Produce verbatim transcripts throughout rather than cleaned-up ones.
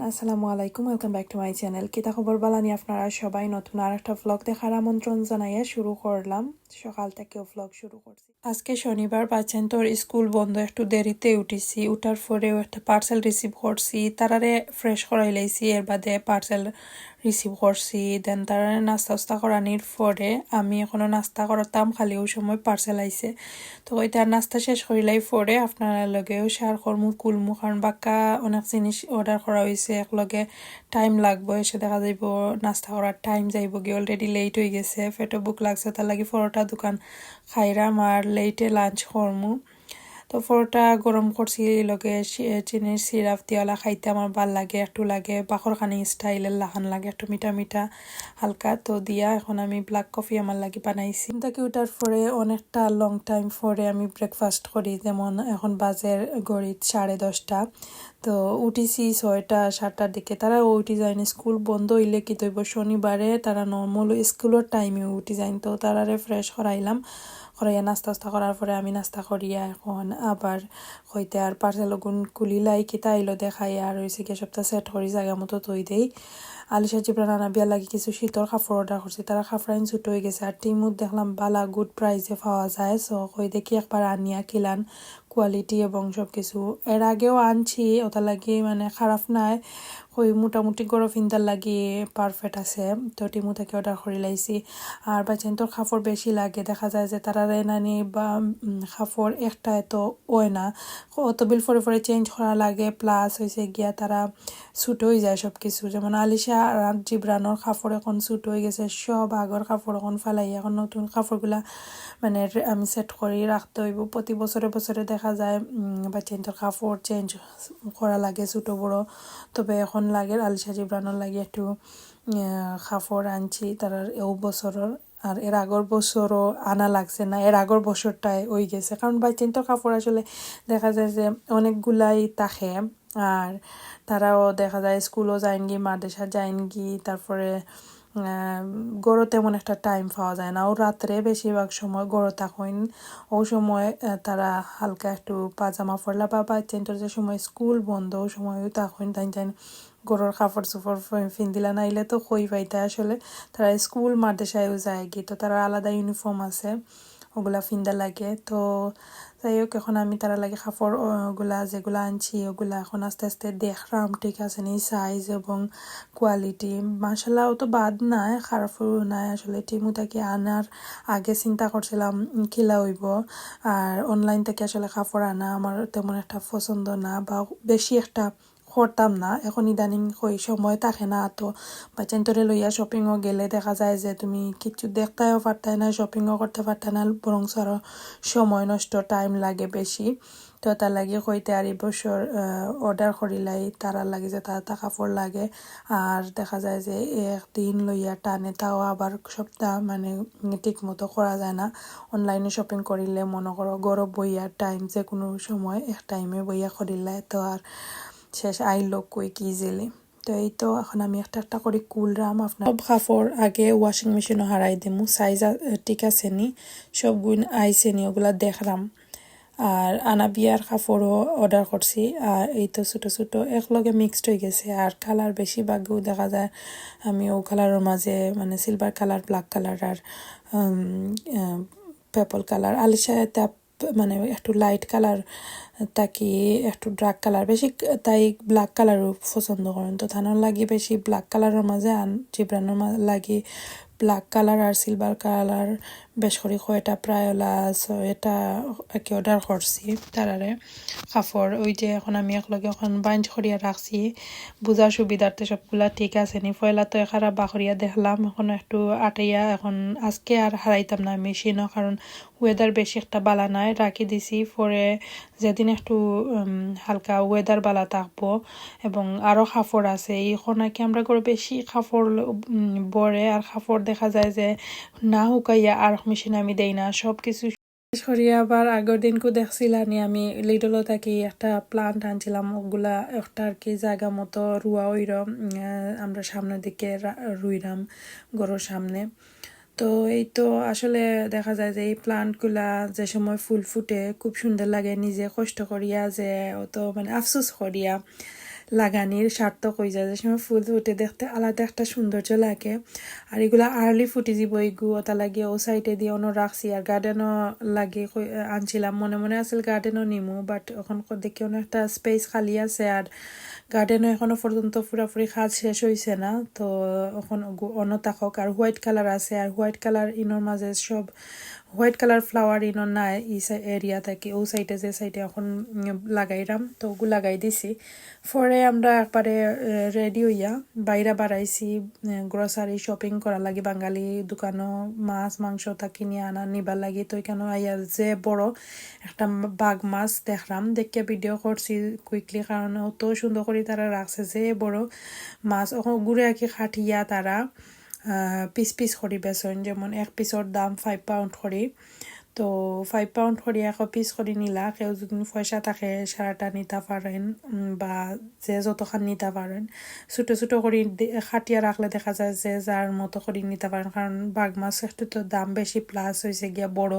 আসসালামু আলাইকুম, welcome back to my channel। কিতা খবর, বালা নি আপনারা সবাই? নতুন আর একটা ভ্লগ দেখার আমন্ত্রণ জানাইয়া শুরু করলাম। সকাল থেকে ভ্লগ শুরু করছি। আজকে শনিবার, বাচ্চাইন্তর স্কুল বন্ধ, একটু দেরিতে উঠিছি। উঠার পরেও একটা পার্সেল রিসিভ করছি, তারারে ফ্রেশ করাই লাইছি, এর বাদে পার্সেল রিসিভ করছি। দেন তারারে নাস্তা উস্তা করানির পরে আমি এখনো নাস্তা করতাম, খালি ওই সময় পার্সেল আইছে। তো ওই তার নাস্তা শেষ করিলাই পরে আপনারা লগেও শেয়ার করমু, কুলমু, কারণ বাক্কা অনেক জিনিস অর্ডার করা হয়েছে, এক লগে টাইম লাগবো, এসে দেখা যাইব নাস্তা করার টাইম যাইব গিয়ে, অলরেডি লেট হয়ে গেছে, পেটও ভুক লাগছে, তার লাগি পরোটা দোকান খাইরাম আর লেটে লাঞ্চ করমু। তো পরোটা গরম করছি, লগে চি-, চিনির সিরাপ দিয়ালা খাইতে আমার ভালা লাগে, একটু লাগে বাখরখানি স্টাইলের লাখান লাগে, একটু মিঠা মিঠা হালকা। তো দিয়া এখন আমি ব্ল্যাক কফি আমার লাগি বানাইছি। ঘুম থাকি উঠার পরে অনেকটা লং টাইম পরে আমি ব্রেকফাস্ট করি, যেমন এখন বাজের ঘড়িত সাড়ে দশটা। তো উঠিছি ছয়টা সাতটার দিকে, তারা উঠি যায়নি। স্কুল বন্ধ হইলে কি তৈব, শনিবারে তারা নর্মাল স্কুলের টাইমে উঠি যায়নি। তো তারারে ফ্রেশ করাইলাম, করাইয়া নাস্তা উস্তা করার পরে আমি নাস্তা করিয়া এখন আবার হইতে আর পার্সেল গুন কুলিলাই কিতা আইলো দেখাই, আর হয়েছে গিয়ে সবটা সেট করি জায়গা মতো থই দেই। আলিশা জিবরান আনাবিয়ার লাগি কিছু শীতর কাপড় অর্ডার করছি, তারা কাপড়াইন ছোট হয়ে গেছে। আর টিমুত দেখলাম বালা গুড প্রাইসে পাওয়া যায়, সো কই দেখি একবার আনিয়া কিলান কোয়ালিটি এবং সব কিছু। এর আগেও আনছি, ওটা লাগি মানে খারাপ নাই, কই মোটামুটি গরো ফিন্দার লাগি পারফেক্ট আছে। তো টিমু থেকে অর্ডার করি লাইছি। আর বাচ্চাইন্তর কাপড় বেশি লাগে, দেখা যায় যে তারা রেনানি বা উম, কাপড় একটা এত হয় না, অত বিল ফরে ফরে চেঞ্জ করা লাগে, প্লাস হয়েছে গিয়া তারা ছোট হয়ে যায় সব কিছু। যেমন আলিশা আর জিবরানোর কাপড় এখন ছোট হয়ে গেছে, সব আগর কাপড় এখন ফালাই, এখন নতুন কাপড়গুলা মানে রে-, আমি সেট করি রাখতে হইব। প্রতি বছরে বছরে দেখা যায় উম, বাচ্চাইন্তর কাপড় চেঞ্জ করা লাগে ছোট বড়। তবে এখন লাগে আলিশা জিবরানোর লাগি একটু আহ, কাপড় আনছি তারার এও বছরর। আর এর আগর বছরও আনা লাগছে না, এর আগর বছরটায় ওই গেছে, কারণ বাচ্চাইন্তর কাপড় আসলে দেখা যায় যে অনেকগুলাই থাকে। আর তারাও দেখা যায় স্কুলও যাইনগি, মাদ্রাসা যাইনগি, তারপরে আহ, ঘরো তেমন একটা টাইম পাওয়া যায় না। ও রাত্রে বেশিরভাগ সময় ঘরো থাকইন, ও সময় আহ, তারা হালকা একটু পাজামা পরলা বা বাচ্চাইন্তর যে সময় স্কুল বন্ধ, ও সময়ও থাকইন, তাই তাই ঘরর কাপড় চোপড় ফি-, ফিন্দিলা নাইলে তো কই পাইতা আসলে। তারা স্কুল মাদ্রাসায়ও যায়গি, তো তারা আলাদা ইউনিফর্ম আছে, ওগুলা ফিন্দা লাগে। তো যাই হোক, এখন আমি তারা লাগে কাপড়, আহ, গুলা যেগুলা আনছি, ওগুলা এখন আস্তে আস্তে দেখরাম, ঠিক আছে নি, সাইজ এবং কোয়ালিটি। মাশাআল্লাহ, ও তো বাদ নাই, খারাপও নাই আসলে। টিমু থাকি আনার আগে চিন্তা করছিলাম, উম, কিলা হইব। আর অনলাইন থেকে আসলে কাপড় আনা আমার তেমন একটা পছন্দ না, বা বেশি একটা করতাম না। এখন ইদানিং কই সময় থাকে না তো, বাচ্চাইন্তরে লইয়া শপিংও গেলে দেখা যায় যে তুমি কিছু দেখতেও পারতায় না, শপিংও করতে পারতায় না, বরং আরও সময় নষ্ট, টাইম লাগে বেশি। তো তার লাগি কইতে আর এই বছর অর্ডার করিলাই, তারার লাগি যে তারা তা কাপড় লাগে। আর দেখা যায় যে একদিন লইয়া টানে, তাও আবার সপ্তাহ মানে ঠিক মতো করা যায় না। অনলাইনে শপিং করিলে মনে করো ঘরো বইয়া টাইম, যে কোনো সময় এক টাইমে বইয়া করিলাই, তো আর শেষ আইলো কুইক ইজিলি। তো এই তো এখন আমি একটা একটা করি কুলরাম। আপনার সব কাপড় আগে ওয়াশিং মেশিনও হারাই দিমু, সাইজ ঠিক আছে নি, সব গুণ আইছে নি, ওগুলা দেখরাম। আর আনাবিয়ার কাপড়ও অর্ডার করছি, আর এই তো ছোটো ছোটো একলগে মিক্সড হয়ে গেছে। আর কালার বেশিরভাগও দেখা যায় আমি ও কালারের মাঝে মানে সিলভার কালার, ব্ল্যাক কালার আর পার্পল কালার। আলিশা এটা মানে একটু লাইট কালার থাকি একটু ডার্ক কালার বেশি, তাই ব্ল্যাক কালারও পছন্দ করেন। তো তানোর লাগি বেশি ব্ল্যাক কালারের মাঝে আন, জিবরানোর মা-, লাগি ব্ল্যাক কালার আর সিলভার কালার বেশ করি কয়টা, প্রায় ওলা ছয়টা আর কি অর্ডার করছি তারারে কাপড়। ওই যে এখন আমি একলগে এখন বাইন্ড করিয়া রাখছি, বুঝার সুবিধার্থে সবগুলা ঠিক আছে নি। পয়লা তো এখারা বাখরিয়া দেখলাম, এখন একটু আটাইয়া এখন আজকে আর হারাইতাম না মেশিনও, কারণ ওয়েদার বেশি একটা বালা নাই, রাখি দিছি। পরে যেদিন একটু উম, হালকা ওয়েদার বালা থাকবো এবং আরও কাপড় আছে, এই খনাকে আমরা করে বেশি কাপড় ল-, উম, ভরে, আর কাপড় দেখা যায় যে না হুকাইয়া আর মেশিন আমি দেই না, সব কিছু শেষ করি। আবার আগের দিনকু দেখছিলানি আমি লিডলো থাকি একটা প্লান্ট আনছিলাম, ওগুলা একটা আর কি জায়গা মতো রুয়া ওইরম, উম, আমরা সামনের দিকে রা-, রুইরাম ঘরর সামনে। তো এই তো আসলে দেখা যায় যে এই প্লান্টগুলা যে সময় ফুল ফুটে খুব সুন্দর লাগে, নিজে কষ্ট করিয়া যে অত মানে আফসোস করিয়া লাগানির সার্থক অই যায়। যে সময় ফুল ফুটে দেখতে আলাদা একটা সৌন্দর্য লাগে। আর ইগুলা আর্লি ফুটি যিবো ইগু, ওটা লাগে ও সাইডে দি অনো রাখছি। আর গার্ডেনও লাগে কই-, আনছিলাম, মনে মনে আছিল গার্ডেনও নিমু, but অখন ক-, দেখি অনো একটা স্পেস খালি আছে। আর গার্ডেনও এখনো পর্যন্ত পুরাপুরি কাজ শেষ অইছে না, তো অখন অগু-, অনো থাকক। আর হোয়াইট কালার আছে, আর হোয়াইট কালার ইনোর মাঝে সব হোয়াইট কালার ফ্লাওয়ার ইনো নাই ই এরিয়া থাকি, ও সাইডে যে সাইডে অখন, উম, লাগাইরাম, তো ওগু লাগাই দিছি। পরে আমরা একবারে, এ, রেডি অইয়া বাইরে বাড়াইছি, এ, গ্রোসারি শপিং করার লাগি, বাঙালি দোকানো মাছ মাংস তা কিনি আনা নিবার লাগি। তো এখানো আইয়া যে বড় একটা বাঘ মাছ দেখলাম, দেখিয়া ভিডিও করছি কুইকলি, কারণ অত সুন্দর করি তারা রাখছে যে বড় মাছ। অখন গুড়ে আর কি কাটিয়া তারা পিস পিস করি বেচইন, যেমন এক পিসর দাম ফাইভ পাউন্ড করি। তো ফাইভ পাউন্ড করি এক পিস করি নিলা, কেউ যদি পয়সা থাকে সারাটা নিতা পারেন, উম, বা যে যতখান নিতা পারেন। ছোট ছোট করি দে-, কাটিয়া রাখলে দেখা যায় যে যার মতো করি নিতা পারেন, কারণ বাঘ মাছ একটু তো দাম বেশি, প্লাস অইছে গিয়া বড়।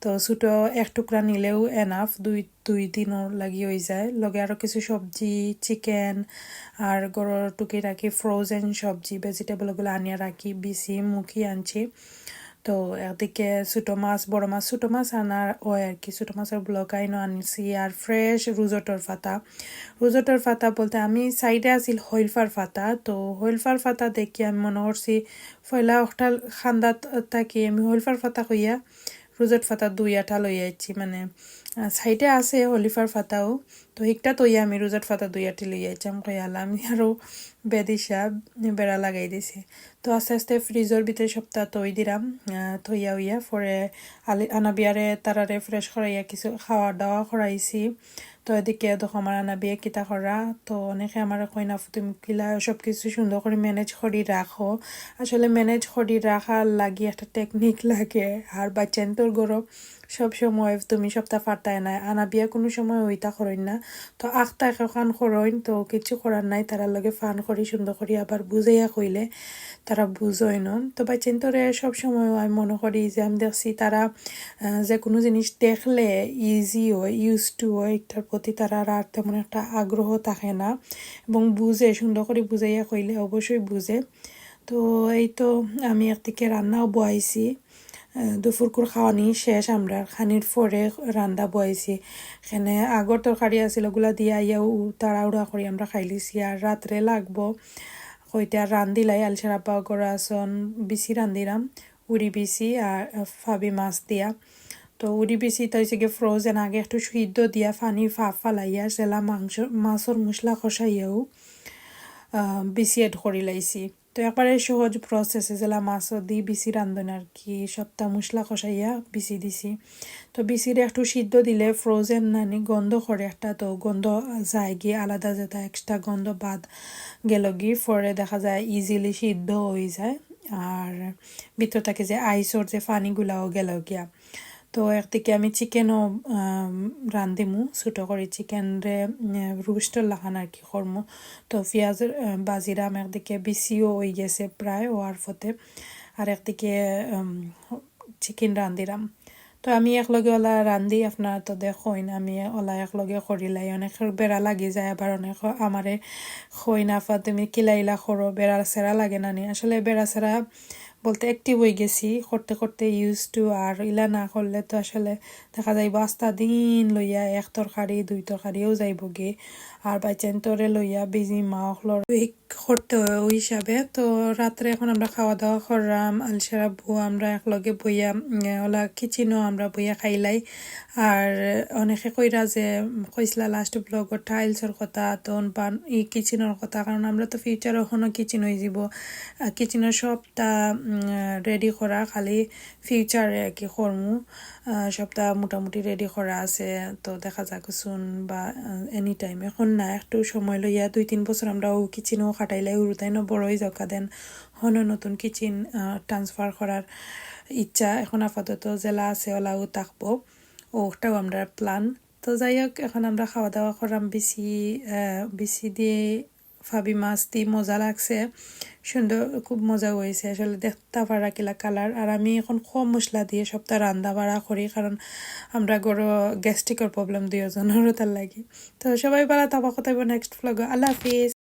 তো ছোট এক টুকরা নিলেও এনাফ, দুই দুই দিনর লাগি অই যায়। লগে আরো কিছু সবজি, চিকেন, আর ঘরর টুকিটাকি ফ্রোজেন সবজি, ভেজিটেবল ওগুলা আনিয়া রাখি, বিচি মুখি আনছি। তো একদিকে ছোট মাছ, বড় মাছ, ছোট মাছ আনার অয় আর কি, ছোট মাছর ব্লক আইনো আনছি। আর ফ্রেশ রুজোটর পাতা, রুজোটর পাতা বলতে আমি সাইডে আছিল হইলফার পাতা, তো হইলফার পাতা দেখি আমি মনে করছি পয়লা অকটাল খান্দাত থাকি আমি হইলফার পাতা কইয়া রুজোট পাতা দুই আটা লই আইছি, মানে, আহ, সাইডে আছে হলিফার পাতাও, তো হিকটা তইয়া আমি রুজোট পাতা দুই আটি লই আইছি। আমি কই, "আলা, আমি আরো বেদিশা বেড়া লাগাই দিছি।" তো আস্তে আস্তে ফ্রিজর ভিতরে সবটা তই দিলাম, আহ, তইয়া উইয়া পরে আলি-, আনাবিয়ারে তারারে ফ্রেশ করাইয়া কিছু খাওয়া দাওয়া করাইছি। তো এদিকে দেখো আমার আনাবিয়ে কিতা করা, তো অনেকে আমারে কইন, "আপু, তুমি কিলা সব কিছু সুন্দর করি ম্যানেজ করি রাখো?" আসলে ম্যানেজ করি রাখার লাগি একটা টেকনিক লাগে। আর বাচ্চাইন্তর ঘরো সব সময় তুমি সবটা পারতায় না, আনাবিয়া কোনো সময় ওইটা করইন না। তো আখতা একখান করইন, তো কিছু করার নাই, তারার লগে ফান করি সুন্দর করি আবার বুঝাইয়া কইলে তারা বুঝইন। তো বাচ্চাইন্তরে সব সময় আমি মনে করি যে আমি দেখছি তারা, আহ, যে কোনো জিনিস দেখলে ইজি হয়, ইউজ টু হয়, এটার প্রতি তারার আর তেমন একটা আগ্রহ থাকে না এবং বুঝে, সুন্দর করি বুঝাইয়া কইলে অবশ্যই বুঝে। তো এই তো আমি একদিকে রান্নাও বওয়াইছি, আহ, দুপুরকুর খাওয়ানি শেষ আমরার, খানির পরে রান্দা বওয়াইছি। এখানে আগর তরকারি আছিল, ওগুলা দিয়া আইয়া উ-, তাড়াহুড়া করি আমরা খাইলিছি। আর রাত্রে লাগবো কইতে আর রান্দিলাই, আলসের আব্বা গরু আসন, বিচি রান্দিরাম, উড়ি বিচি আর, আহ, ফাবি মাছ দিয়া। তো উড়ি বিচি তো হইছে গিয়ে ফ্রোজেন, আগে একটু সিদ্ধ দিয়া পানি ফা-, ফালাইয়া সেলা মাংস, মাছর মশলা কষাইয়াও, আহ, বিচি এড করি লাইছি। তো একবারে সহজ প্রসেসে যেলা মাছও দি বিচি রান্ধন আর কি, সবটা মশলা কষাইয়া বিচি দিছি। তো বিচিরে একটু সিদ্ধ দিলে ফ্রোজেন নানি গন্ধ করে একটা, তো গন্ধ যায় গিয়ে আলাদা, যেটা এক্সট্রা গন্ধ বাদ গেল গি, পরে দেখা যায় ইজিলি সিদ্ধ হয়ে যায়। আর ভিতর থেকে যে আইসর যে পানিগুলাও গেল গিয়া। তো একদিকে আমি চিকেনও, আম, রান্ধিমু, ছোটো করে চিকেনরে, উম, রোস্টর লাখান আর কি করমু। তো পিঁয়াজ, আহ, বাজিরাম, একদিকে বিচিও হয়ে গেছে প্রায় হওয়ার পথে, আর একদিকে, উম, চিকেন রান্ধিরাম। তো আমি একলগে ওলা রান্ধি, আপনারা তো দেখইন, আমি ওলা একলগে করিলাই। অনেক বেড়া লাগি যায়, আবার অনেক আমারে কইন, "আপা, তুমি কিলা ইলা করো, বেড়া সেরা লাগে না নি?" আসলে বেড়া সেরা বলতে অ্যাক্টিভ হয়ে গেছি করতে করতে, ইউজ টু। আর ইলা না করলে তো আসলে দেখা যায় বাস্তা দিন লইয়া এক তরকারি, দুই তরকারিও যাইব গে। আর বাই চান্স তোরে লইয়া বিজি মা অকলর করতে হয় ওই হিসাবে। তো রাত্রে এখন আমরা খাওয়া দাওয়া করলাম, আলসেরা বউ আমরা একলগে বইয়া, উম, ওলা কিচেনও আমরা বইয়া খাইলাই। আর অনেকে কইরা যে, উম, কইছিলা লাস্ট ব্লগর টাইলসর কথা, তো বান-, ই কিচেনর কথা, কারণ আমরা তো ফিউচারও এখনো কিচেন হয়ে যাব। আর কিচেনর সবটা, উম, রেডি করা, খালি ফিউচারে আর কি করমু। আহ, সবটা মোটামুটি রেডি করা আছে, তো দেখা যাক সুন বা, আহ, এনি টাইম। এখন না, একটু সময় লইয়া দুই তিন বছর আমরা ও কিচেনও খাটাইলাই, উরুতাইনও বড় হয়ে যাওয়া দেন হনো নতুন কিচেন, আহ, ট্রান্সফার করার ইচ্ছা। এখন আপাতত যেলা আছে ওলাও থাকবো, ওটাও আমরা প্ল্যান। তো যাই হোক, এখন আমরা খাওয়া দাওয়া করলাম বিচি, আহ, বিচি দিয়ে ফাবি মাছ দি মজা লাগছে, সুন্দর, খুব মজা অইছে আসলে। দেখতা পারা কিলা কালার। আর আমি এখন কম মশলা দিয়া সবটা রান্দা বাড়া করি, কারণ আমরা ঘরো গ্যাস্ট্রিকর প্রবলেম দুইজনর, তার লাগি। তো সবাই ভালা থাকবা, কথা অইবো নেক্সট ভ্লগো। আল্লাহ হাফিজ।